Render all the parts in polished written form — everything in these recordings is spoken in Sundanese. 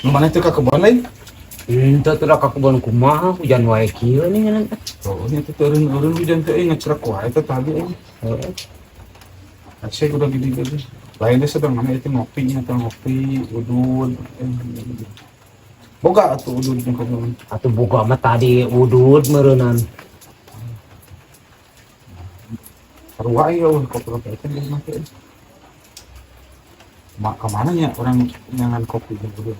Nu mana teh ka kebon lain? Henteu tuh ka kebon kumaha hujan wae kieu nih ngeunaan. Oh, nya teh eureun-eureun hujan teh euy ngecrek wae teh tadi euy. Heeh. Asik udah gini-gini. Lain teh sedang mana itu ngopi nya teh ngopi, udud. Boga atuh udud jeung kebon. Atuh boga mah tadi udud meureunan. Sarua ieu euy kopi kopi teh geus make. Mak kemana nya orang nyangan kopi jeung udud.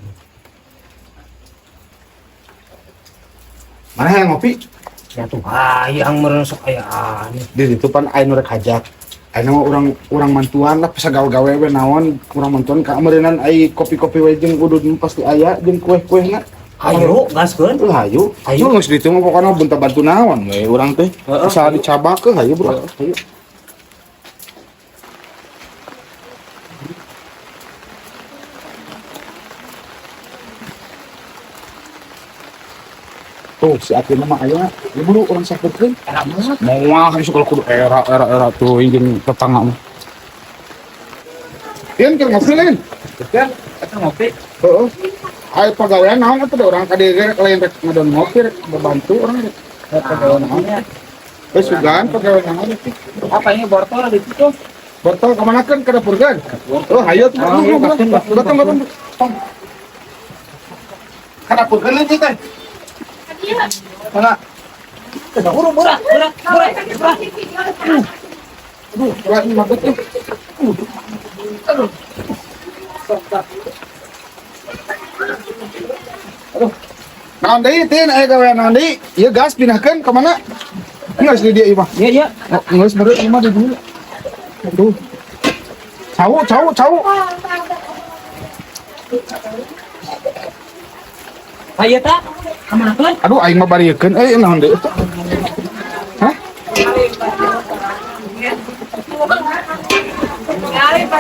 Mana yang ngopi? Ya tuh hayang meureun sok aya aneh. Di ditu pan aya nu rek hajat. Aya mah urang urang mantuan lah bisa gawe-gawe we naon urang mantuan ka meureunnan ai kopi-kopi we jeung udud mah pasti aya jeung kueh-kuehna. Hayu gaskeun. Tuh hayu. Hayu. Hayu geus ditu mah pokona bentar bantu naon we urang teh. Heeh. Asal dicabak ke hayu bro. Hayu. Tuh si Atin mah aya. Ieu buru urang sakeutkeun. Era mah. Moal kan sok kudu era era era tuh jeung tetangga mah. Ieu keur ngopi lain. Kan eta ngopi. Heeh. Ayo pagawean naon atuh da urang ka dieu ge lain rek ngadon ngopi rek babantu urang rek pagawean naon. Eh sugan pagawean naon teh. Apa ini bortol di situ? Bortol ka mana keun ka dapur keun? Oh hayu tuh. Oh, iya, gaskeun, gaskeun, Datang datang. Ka dapur keun leutik teh. Mana? Buru burak burak burak burak. Aduh, ulah ini magut tuh. Aduh. Aduh. Naon deui teh aya gawean naon deui? Ieu gas pindahkeun ka mana? Geus di dieu ieu mah. Iya iya. Oh, geus meureun ieu mah di dieu. Aduh. Cau cau cau. Hayu ta. Kamana keun? Aduh aing mah bariekeun euy naon deui eta. Hah?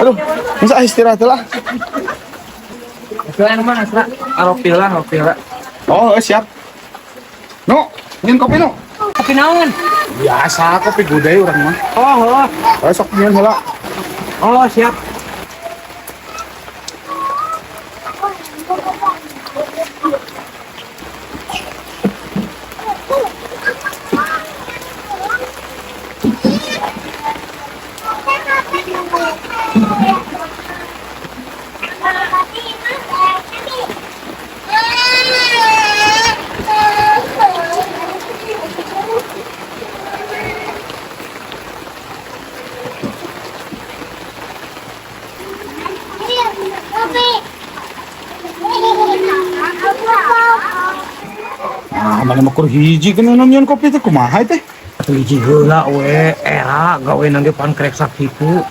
Aduh, masa istirahat lah. Kalian mah asra ngopi lah ngopi lah. Oh, siap. Nu, nyin kopi nu. Kopi naon? Biasa kopi gudai urang mah. Oh, oh. Oh, sok nyin heula. Oh, siap. Ah, mana mah kur hiji kan nyon kopi teh kumaha teh? Atuh hiji heula we era gawe nang depan krek sakitu.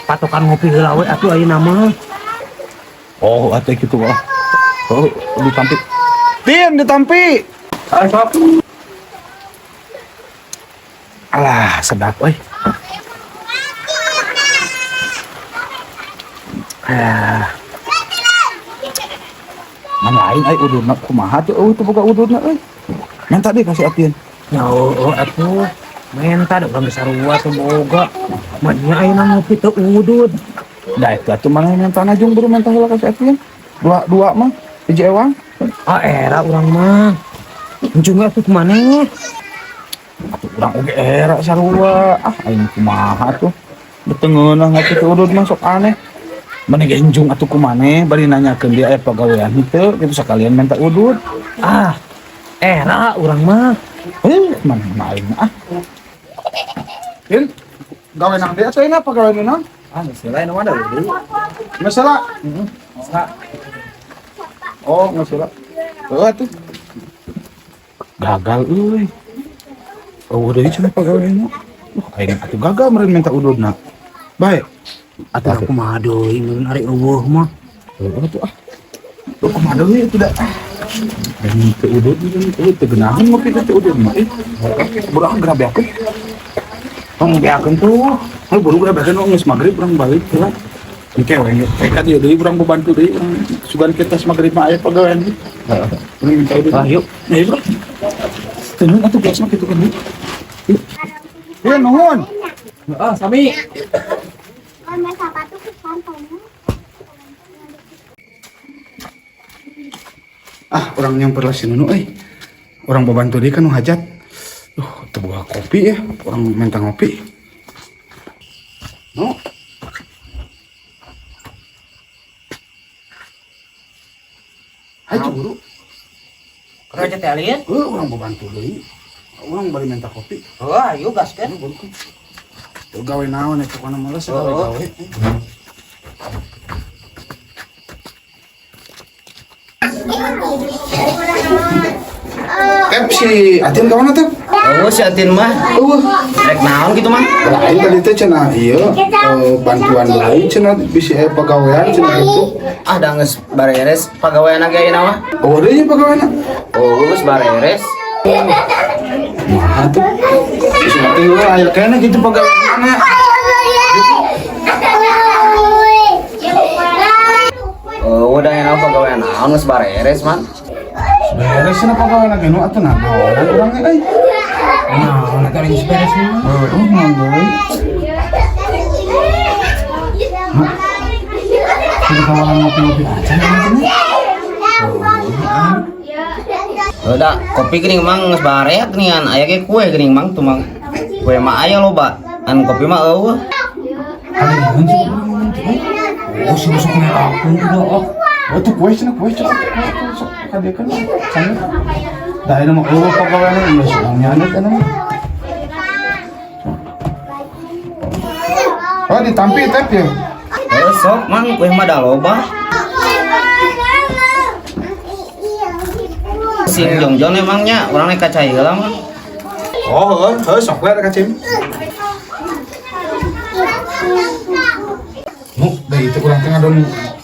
Patokan ngopi heula we atuh ayeuna mah. Oh, atuh kitu mah. Oh, ditampi. Tin ditampi. Ah, sok. Alah, sedap euy. Ah. Mana lain ai ududna kumaha tuh eueuh teu boga ududna euy. Minta deh kasih Atien. Ya oh, atuh. Menta da urang sarua teu boga. Manya ayeuna ngopi teu udud. Da itu atuh mana minta najung buru minta heula kasih Atien. Dua dua mah hiji ewang. Ah era urang mah. Encung atuh kumaneh? Atuh urang oge era sarua. Ah aing kumaha tuh. Betengeunah ngopi teu udud mah sok aneh. Mana ge enjung atuh kumaneh bari nanyakeun dia aya pagawean henteu kitu sakalian minta udud. Ah era urang mah. Mana mah aing ah. Tin, gawe nang dia atuh ayeuna pagawean naon? Ah, misalnya ini mana dulu? Masalah. Heeh. Oh, masalah. Heeh atuh. Gagal euy. Oh, deui cenah pagaweanna. Wah, aing atuh gagal meureun minta ududna. Bae. Atuh kumaha deui meureun ari eueuh mah. Heeh atuh ah. Tuh kumaha deui atuh da. Dan teu udud euy teu geunaheun ngopi teh teu udud mah. Buru ah geura beakeun. Tong beakeun tuh. Heuh buru geura beakeun geus magrib urang balik heula. Engke we ka dieu deui urang babantu deui urang sugan kita magrib mah aya pagawean. Heeh. Urang minta udud. Ah, yuk. Ya bro. Tenun atuh geus mah kitu kan. Ieu nuhun. Heeh, sami. Ah, urang nyamper lah si Nunu euy. Urang babantu deui kan nu hajat. Duh, teu boga kopi ya. Urang minta ngopi. Nu. Hayu buru. Kerja teh alien? Heuh, urang babantu deui. Urang bari minta kopi. Oh, ayo gaskeun. Ayo buru. Tuh gawe naon eta pokona males gawe-gawe. Tep si Atin ka mana, Tep? Oh, si Atin mah. Eueuh. Rek naon gitu mah? Lain tadi teh cenah ieu bantuan lain cenah bisi aya pagawean cenah gitu. Ah, da geus bareres pagawean ge ayeuna mah. Oh, deui pagawean. Oh, geus bareres. Nah, tuh. Bisi teh eueuh aya keneh gitu pagaweanna. Oh, udah ayeuna pagawean naon geus bareres, man. Beres cenah pagawean ge nu atuh nah. Urang ge euy. Nah, eta geus beres mah. Heuh, naon deui. Kita kawalan ngopi-ngopi aja nanti. Udah, kopi geuning mang geus bareak geuningan aya ge kue geuning mang tuh mang. Kue mah aya loba, an kopi mah eueuh. Oh, si masuk aku udah oh. Oh, tuh kue cenah kue cenah. Sok kadiekeun sange. Da ieu mah eueuh pagawean geus urang nyandet eta mah. Oh, ditampi Tep ya. Heuh, sok mang kue mah da loba. Sing jongjon emangnya urang rek ka cai heula mah. Oh, heuh, heuh sok we rek ka cai. Nu, da itu urang teh ngadon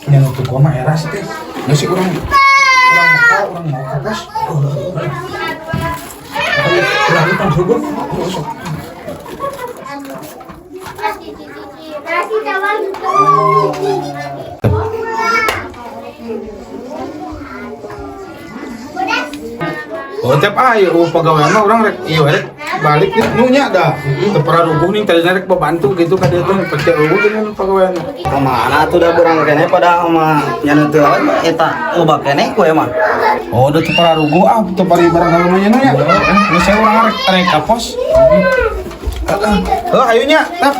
nyanut tuh mah era sih teh. Geus sih urang urang maka urang mau ka pos. Urang kan subuh. Sok. Oh, tiap ayo pagawean mah urang rek ieu rek balik nih nu nya dah. Teu pararuguh nih tadi rek babantu gitu ka dieu teh pecah eueuh dengan pagawean. Kemana tuh dah burang kene pada mah nyana teu lawan eta loba kene kue mah. Oh, udah teu pararuguh ah teu pari barang gawe mah nya nu nya. Geus saya urang rek rek ka pos. Heuh, hayu nya, Tep.